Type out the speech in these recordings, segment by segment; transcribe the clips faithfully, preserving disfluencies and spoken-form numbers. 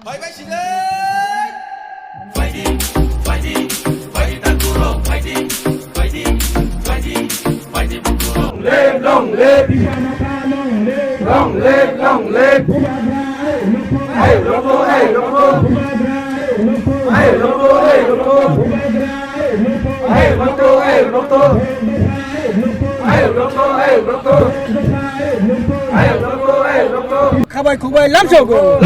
Long live, long live, long live, long live. Hey, Rokto, hey, Rokto. Hey, Rokto, hey, Rokto. Hey, Rokto, hey, Rokto. Hey, Rokto, hey, Rokto. Hey, Rokto, hey, Rokto. Khabai khubai lamsogo.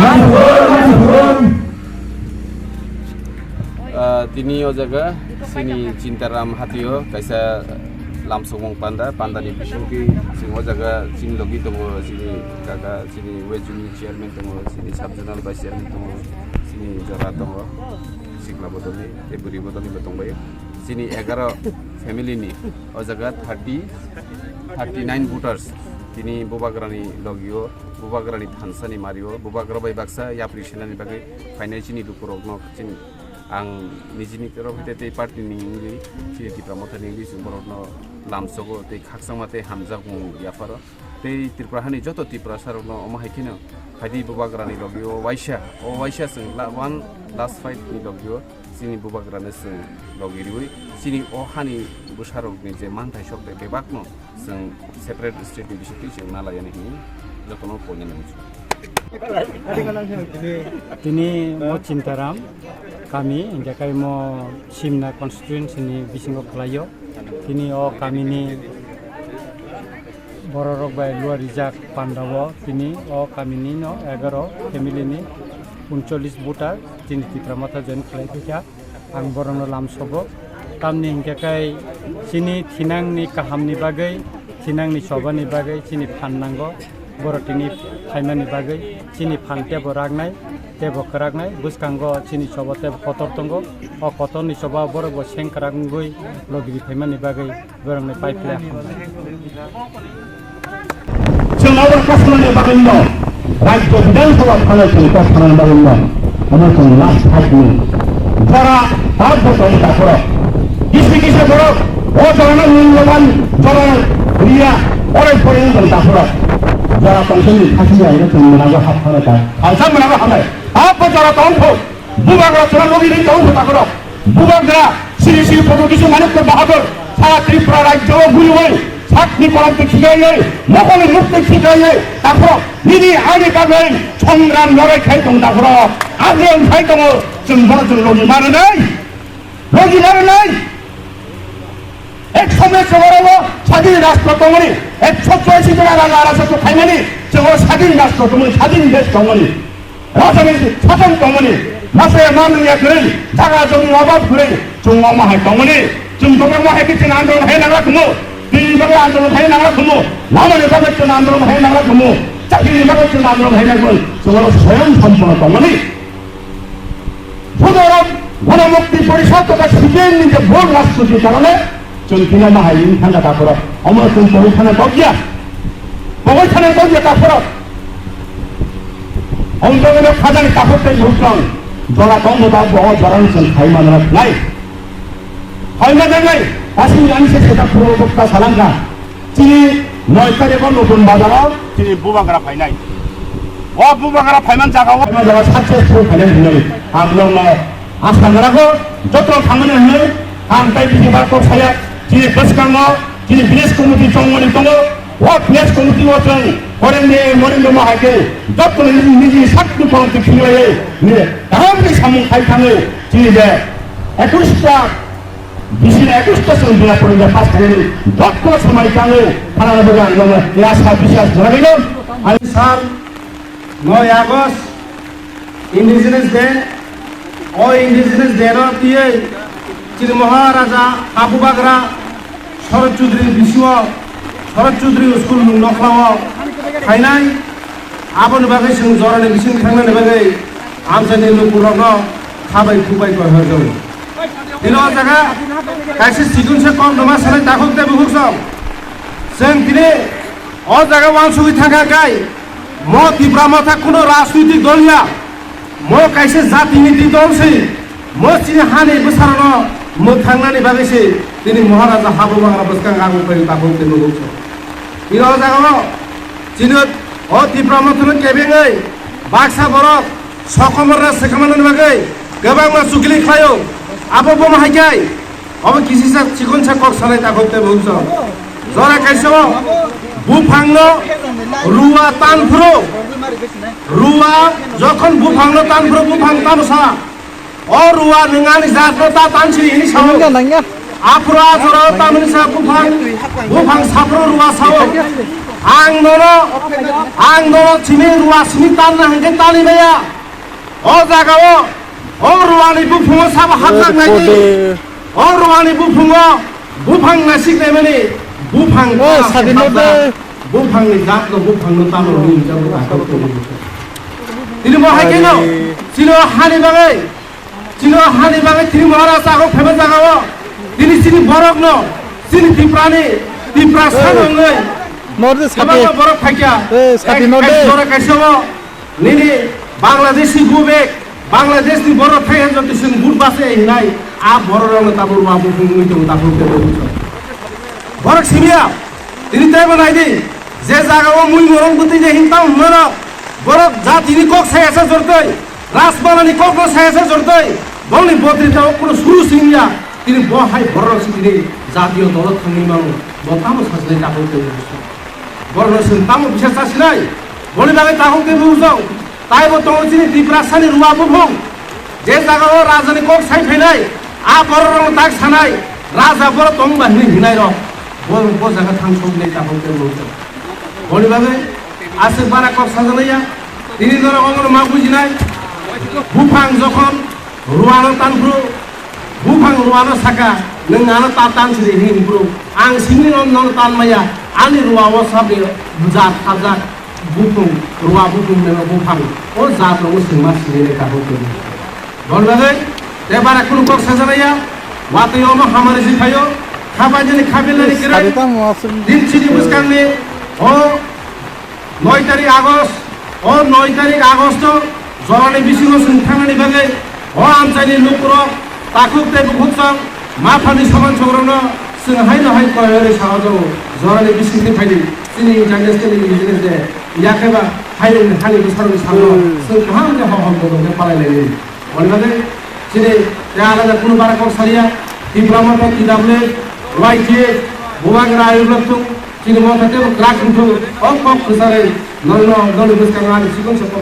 Ah, tini o jaga chini Chintaram hatio kaisa lamsokmung panda, pandani bisingtwi chwng o jaga chini logi tongo, chini kaka, chini West Zone ni chairman tongo, chini sub zonal vice chairman tongo, chini jora tongo, sikla bodolni tei bwrwi bodolni bo tongbaio. Chini egaro family ni o jaga thirty, thirty nine voters tini Bubagrani logio, Bubagrani thansani mario, Bubagra bai baksa yapri senani bagwi phainai chini lukurokno chini ang nijini rok hwnkhe tei party ni wngwi chini Tipra Motha ni wngwi chwng borokno lamsogo tei khakchangma tei hamjakmung yapharo. Tei Tripura hani joto Tiprasa rokno omo hai kheno phaidi Bubagrani logio waisa, o waisa chwng la-, one last fight ni logio chini Bubagrano chwng logi riwi chini o hani bwsarokni je manthai sok tei bebakno chwng separate state ni bisingtwi chwng na laiyani hwnwi jotono poina nangwi. Tini mo Chintaram kami, hingke kai mo Simna constituency ni bisingo khlaio. Tini o kami ni bororok bai lua rijak pandao, tini o kami ni no egaro family ni uncholish voter tini Tipra Motha join khlai phaikha. Ang borokno lamsogo. Tamni hingke kai chini thinangni kahamni bagwi, thinangni chobani bagwi chini phan nango. Borok tini phaimani bagwi chini phan tebo raknai, tebo kwraknai. Bwskango chini choba tebo kotor tongo. O kotorni choba borok bo seng kwrak wngwi logiri phaimani bagwi borokni pai phle hambai. Chwng abo kasamani bagwino, Rajya Bidhan Sabha thanai chwng kok sanani bagwino, omo chwng last fight ni jora tar bo tong takhoro. Kisi kisa borok o jorano mungloban jora riya, orai pore wng tong takhoro. Jora tongthokni khasi ya ino chwng mwnago hap thanai ta. Salsa mwnago hambai. Abo jora tongthok. Bubagra chwla logi ri tong kho takhoro. Bubagra Sri Sri Pradyot Kishore Manikya Bahadur sara Tripura rajyo o guriwi sakni korom twi khikai, mokol ni mukti khikai takhoro. Nini ani bagwi songram lorai khai tong takhoro. Ang khai tongo, chwng bono chwng logi mano nai. Logi mano nai. Ek somoy chwngno sadin rastro tongmani, ek sotchoisi jona raja rasa to khaimani, chwngno sadin rastro tongmani, sadin desh tongmani, rajani sasan tongmani, mase manung ya kwrwi, jaga joni obab kwrwi, chwng omo hai tongmani, chwng tongma hai khe chwng andolon hai nangla thumo, tini bagwi andolon hai nangla thumo, lamani bagwi chwng andolon hai nangla thumo, chakrini bagwi chwng andolon hai nangla thumo, chwngno soyong sampono tongmani. Sudaram Ganamukti Porishad totha C P I M ni je bhul rajniti karone chwng tini ma hai wng thangkha takhorok. Omo chwng pogwi thana tokya. Pogwi thana tokya takhorok. Omjogino khajani takhor tei muchung jora tongbo ta bo jorano chwng khai manna nai. Khai manna nai. Aswk ani se seta phuru bokta salangkha. Chini noi tarikh o Nutun Bazar o chini Bubagra phainai. O Bubagra phaiman jaga o, phaiman jaga successful phainai hinwi ang nokno asa narago, joto thangmani hinwi ang tai bisi ba kok saya. Chini bwskango chini village committee chongmani tongo. O village committee o chwng korengni morengni ma hai khe joto niji niji sakni kolom twi khilaiwi ni kaham ni samung khai thangwi chini je ekwis ta Bisi na ekus ta song dina pori da pas kare ni dot ko samai tango, phanana bagwi ang nangma ya sa biswas jora bino. Ani sal noi August Indigenous Day, o Indigenous Day no tiyei chini Maharaja Abu Bagra Sharad Chaudhary bisingo, Sharad Chaudhary school mung nokhlao khainai, aboni bagwi chwng jorani bising thangnani bagwi amchaini lukurokno khabai thubai koi hor jago. Tini o jaga kaisa sikun se kok noma sanai takhuk tei bukhuk song. Chwng tini o jaga wansugwi thangkha kai mo Tipra Motha kuno rajnitik dol ya, mo kaisa jatini twi dol se, mo chini hani bwsarano mwthangnani bagwi se tini Maharaja Habu Bagra bwskang aguk bai takhuk tei bukhuk song. Tini o jaga o chini o Tipra Mothano kebengwi baksa borok Sokomorno swkangmani bagwi kwbangma chukli khlaio. Abo bomo hai khe, obo kisisa chikonsa kok sanai takhuk tei bumsong. Jora kaisa o buphangno rua tan phuru, rua jokhon buphangno tan phuru buphang tamo sa. O rua nwng ani jatno ta tan sini hini sao. Nangya, nangya. Aphuru a jora o tamni sa buphang, buphang saphuru rua sao. Ang nono, ang nono sini rua sini tanna hwnkhe tani maya. O jaga o, o ruani buphungo sabo hapjak nai di. O ruani buphungo buphang nasik naimani buphang. O, tana sadi no hapjak. De. Buphangni jatno buphangno tamo rwi rijak buphang. Tini bo hai khe no, chini o hani bagwi, chini o hani bagwi tini Maharaj ago phaiba jaga o. Tini chini borok no, chini Tiprani, Tipra sano wngwi. Norde sadi. Kwbangma borok phaikya. Eh, sadi norde. Ek jora kaisa o. Nini Bangladeshi go back, Bangladesh ni borok thai joto sing but base hinai, a borok rok tabuk rua buphung wngwi tongo tabuk tei tabuk. Borok simiya, tini taibo nai di, je jaga o mui morong bwtwi de hin tamo hwnmano, borok jatini kok saya sa jortoi, Rajbana ni kok no saya sa jortoi, bongni botri tamo kuno suru simiya, tini bo hai borok si tini jatiyo dolo thangwi mano, bo tamo sajlai tabuk tei tabuk. Borokno chwng tamo bisa chasinai? Boni bagwi takhuk tei bumsong. Taibo tongo chini Tiprasani rua buphung. Je jaga o rajani kok sai phainai, a borok rokno tak sanai, raja borok tong ba hinwi hinai rok. Bo, bo jaga thang sok nai takhuk tei bumsong. Boni bagwi aswk bara kok sajaknai ya. Tini norok omono ma bujinai. Buphang jokhon Ruano tanphuru, buphang ruano saka, nwng ano ta tan sidi hini phuru, ang simi no nono tan maya, ani ruao sabi jat khajak buphung, rua buphung neno buphang, o jat rogo singma sini le kahu tini. Boni bagwi, te bara kunu kok sajaknai ya, watwi omo hamari si phaio, khabai jani khabilani kwrwi, Sari tamo aswk din chini bwskangni, o, Noi tarik August, o noi tarik August o jorani bisingo chwng thangnani bagwi o amchaini lukurok takhuk tei bukhuksong maphani soman songrokno chwng haino hai koyoi sajago. Jorani bisingtwi phaidi chini International Indigenous Day, yakhe ba hairokni hani bwsarokni salo chwng kaham khe hohom bodol khe palai lainai. Boni bagwi chini tei alada kunu bara kok saliya, Tipra Motha, T W F, Y T F, Bubagra Ayurveda Chini motha tebo kwrak wngthung, o kok kwcharwi norno noni bwskango ani chikon se kok